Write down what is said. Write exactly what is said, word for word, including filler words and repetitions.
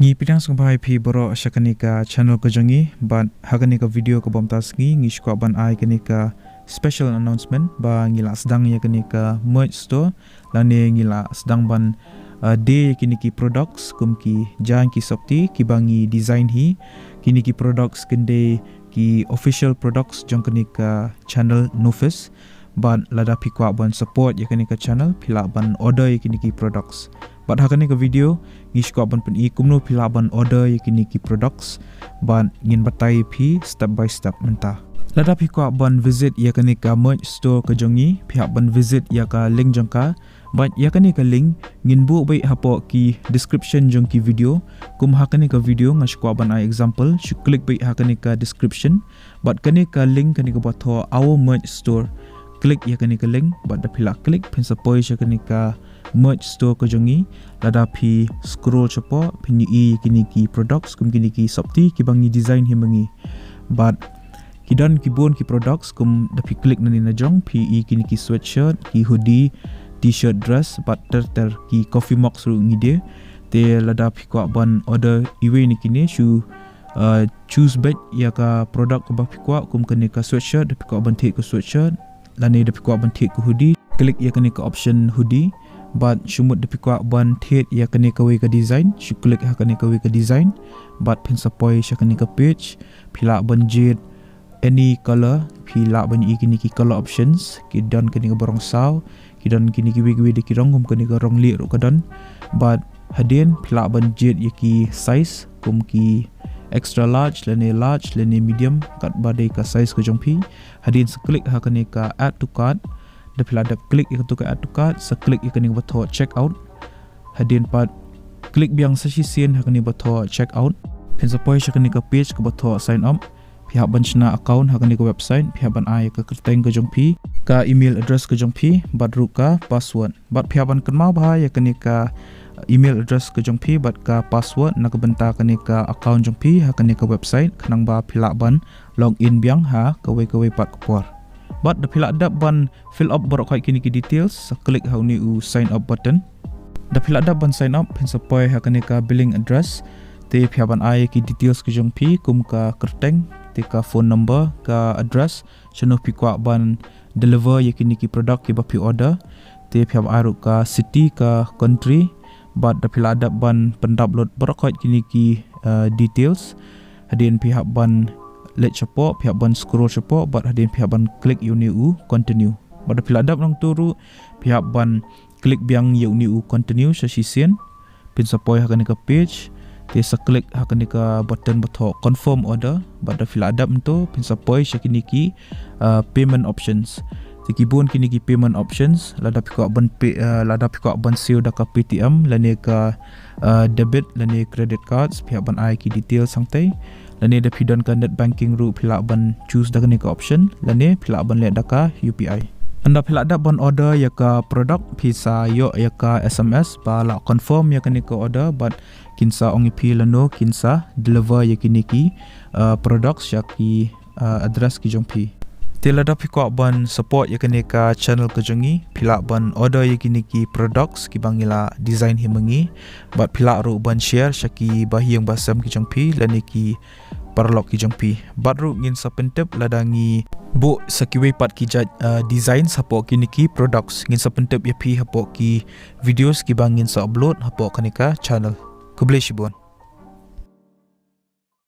Ngi pdiang sngewbha ïa phi baroh sha kane ka channel ka jong ngi, bad ha kane ka video kaba mynta sngi ngi sngewkwah ban ai kane ka special announcement ba ngi la sdang ïa kane ka merch store, lane ngi la sdang ban, uh, die ïa kine ki products kum ki jaiñ ki sopti kiba ngi design hi. Kine ki products kin dei ki official products jong kane ka channel Nufus. Bad lada phi kwah ban support ïa kane ka channel, phi lah ban order ïa kine ki products. Bad ha kane ka video ngi sngewkwah ban pyni kumno phi lah ban order ïa kine ki products, bad ngin batai ïa phi step by step mynta. Lada phi kwah ban visit ïa kane ka merch store ka jong ngi, phi hap ban visit ïa ka link jong ka. Bad ïa kane ka link ngin buh beit hapoh ki description jong ki video. Kum ha kane ka video nga sngewkwah ban ai example, shu click beit ha kane ka description. Bad kane ka link kane kaba thoh Our Merch Store, click ïa kane ka link. Bad da phi lah click, phin sa poi sha kane ka merch store ka jong ngi. Lada phi scroll shapoh, phin ïohi ïa kine ki products kum kine ki sopti kiba ngi design hi ma ngi. Bad ki don ki bun ki products kum da phi click nangne na jong, phi ïohi kine ki sweatshirt, ki hoodie, t-shirt, dress, bad ter ter, ki coffee mugs ruh ngi die. Te lada phi kwah ban order iwei na kine, shu, uh, choose beit ïa ka product kaba phi kwah, kum kane ka sweatshirt, da phi kwah ban thied ka sweatshirt, lane da phi kwah ban thied ka hoodie, click ïa kane ka option hoodie. Bad shu mut da phi kwah ban thied ïa kane kawei ka design, shu click ha kane kawei ka design. Bad phin sa poi sha kane ka page, phi lah ban jied any color, phi lah ban ïohi kine ki color options, ki don kine kiba rong saw, ki don kine kiwei kiwei de ki rong, kum kane ka rong lieh ruh ka don. Bad hadien phi lah ban jied ïa ki size, kum ki extra large, lane large, lane medium, katba dei ka size ka jong phi. Hadien sa click ha kane ka add to cart. Da phi lah dep click ïa kato ka add to cart, sa click ïa kane kaba thoh check out. Hadien pat click biang sa shisien ha kane kaba thoh check out. Phin sa poi sha kane ka page kaba thoh sign up. Phi hap ban shna account ha kane ka website, phi hap ban ai ka kyrteng ka jong phi, ka email address ka jong phi, bad ruh ka password. Bad phi hap ban kynmaw bha ïa kane ka email address ka jong phi bad ka password na ka bynta kane ka account jong phi ha kane ka website, khnang ba phi lah ban log in biang ha kawei kawei pat ka por. Bad da phi lah dep ban fill up baroh khoit kine ki details, sa click ha une u sign up button. Da phi lah dep ban sign up, phin sa poi ha kane ka billing address. Te phi hap ban ai ki details ka jong phi, kum ka kyrteng, te ka phone number, ka address, shano phi kwah ban deliver ïa kine ki product kiba phi order. Te phi hap ai ruh ka city, ka country. Bad da phi lah dep ban pyndownload baroh khoit kine ki, uh, details. Hadien phi hap ban leit shapoh, phi hap ban scroll shapoh, bad hadien phi hap ban click ïa une u continue. Bad da phi lah dep nangto ruh, phi hap ban click biang ïa une u continue sa shisien. Phin sa poi ha kane ka page, te sa click ha kane ka button ba thoh confirm order. Bad da phi lah dep nangto, phin sa poi sha kine ki, uh, payment options. Te ki bun kine ki payment options, lada phi kwah ban pay, uh, lada phi kwah ban siew da ka Paytm, lane ka, uh, debit, lane credit cards, phi hap ban ai ki details hangtei. Lane da phi don ka net banking ruh phi lah ban choose da kane ka option, lane phi lah ban leh da ka U P I. Ynda phi lah dep ban order ïa ka product, phi sa ïoh ïa ka S M S ba la confirm ïa kane ka order, bad kin sa ong ïa phi lano kin sa deliver ïa kine ki, uh, products sha ki, uh, address ki jong phi. Te lada phi kwah ban support ïa kane ka channel ka jong ngi, phi lah ban order ïa kine ki products kiba ngi la design hi ma ngi. Bad phi lah ruh ban share sha ki bahaïing bahasem ki jong phi, lane ki paralok ki jong phi. Bad ruh ngin sa pyntip lada ngi buh sa kiwei pat ki jait, uh, design hapoh kine ki products, ngin sa pyntip ïa phi hapoh ki videos kiba ngin sa upload hapoh kane ka channel. Khublei shibun.